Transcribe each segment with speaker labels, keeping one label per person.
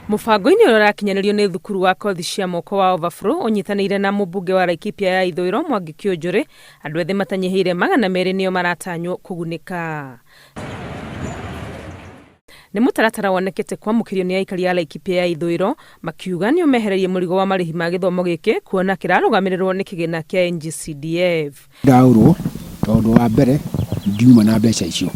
Speaker 1: Mũbango-inĩ ũrĩa ũrakinyanĩrio nĩ thukuru wa kothi cia moko wa Overflow ũnyitanĩire na mũmbunge wa Laikipia ya ithũĩro Mwangi Kĩũnjũrĩ, andũ ethĩ matanyihĩire 200 nĩo maratanywo kũgunĩka. Nĩ mũtaratara wonekete kwamũkĩrio nĩ aikari a Laikipia ya ithũĩro makiuga nĩ ũmehereirie mũrigo wa marĩhi ma gĩthomo gĩkĩ kuona kĩrarũgamĩrĩrwo nĩ kĩgĩna kĩa NGCDF.
Speaker 2: Ndaũrwo tondũ wa mbere ndiuma na mbeca icio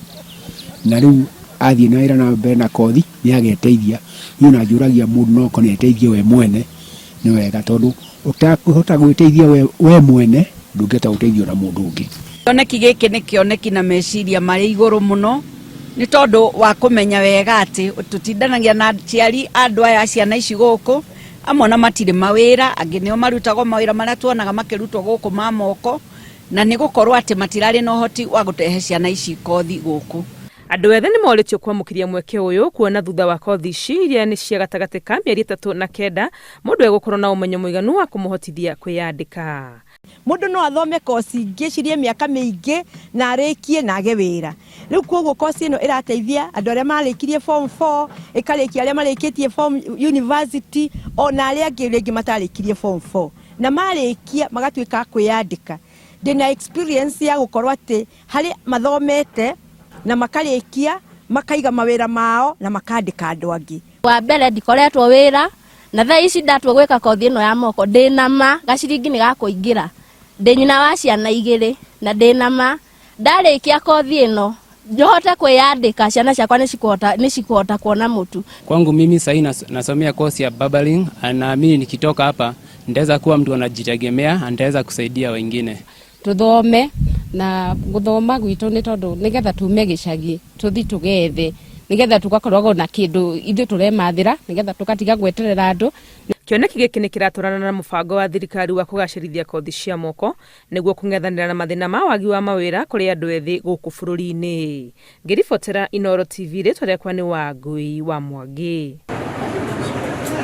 Speaker 2: na rĩu athiĩ na wĩra na mbere na kothi nĩ ageteithia. Niĩ ona njũragia mũndũ no korwo nĩ eteithie we mwene nĩ wega tondũ ũtakũhota gwĩteithia we mwene ndũngĩhota gũteithio na mũndũ ũngĩ.
Speaker 3: Kĩoneki gĩkĩ nĩ kĩoneki na meciria marĩ igũrũ mũno nĩ tondũ wa kũmenya wega atĩ tũtindanagia na aciari a andũ aya a ciana ici gũkũ, amwe ona matirĩ mawĩra, angĩ nĩo marutagwo mawĩra marĩa tuonaga makĩrutwo gũkũ ma moko, na nĩ gũkorwo atĩ matirarĩ na ũhoti wa gũtehe ciana ici kothi gũkũ.
Speaker 1: Andũ ethĩ nĩ morĩtio kwamũkĩria mweke ũyũ kuona thutha wa kothi ici iria nĩ cia gatagatĩ ka mĩeri ĩtatũ na kenda, mũndũ egũkorwo na ũmenyo mũiganu wa kũmũhotithia kwĩyandĩka.
Speaker 4: Mũndũ no athome koci ingĩ cirie mĩaka mĩingĩ na arĩkie na age wĩra. Rĩu koguo koci ĩno ĩrateithia andũ arĩa marĩkirie form 4, ĩkarĩkia arĩa marĩkĩtie form university ona arĩa angĩ rĩngĩ matarĩkirie form 4. Na marĩkia magatuĩka a kwĩyandĩka. Ndĩna experience ya gũkorwo atĩ harĩ mathomete na makarĩkia makaiga mawĩra mao na makandĩka andũ angĩ.
Speaker 5: Wa mbere ndikoretwo wĩra na thaa ici ndatua gwĩka kothi ĩno ya moko ndĩna ma gaciringi nĩ gakũingĩra. Ndĩ nyina wa ciana igĩrĩ na ndĩna ma ndarĩkia kothi ĩno njohote kwĩyandĩka ciana ciakwa nĩ cikũhota kuona mũtu.
Speaker 6: Kwangu mimi sahii nasomea course ya barbering, naamini nikitoka hapa nitaweza kuwa mtu anajitegemea, nitaweza kusaidia wengine.
Speaker 7: Tuthome na guthoma gwitu ni tondu nigetha tume gicagi tuthi tugethe nigetha tugakoragwo na kindu ithuĩ turemathira nigetha tukatiga gweterera andu.
Speaker 1: Kĩoneki gĩkĩ nĩ kĩratwarana na mũbango wa thirikari wa kũgacĩrithia kothi cia moko nĩguo kũng'ethanĩra na mathĩna ma wagi wa mawĩra kũrĩ andũ ethĩ gũkũ bũrũri-inĩ. Ngĩribotera Inooro TV, rĩtwa rĩakwa nĩ Wangui wa Mwangi.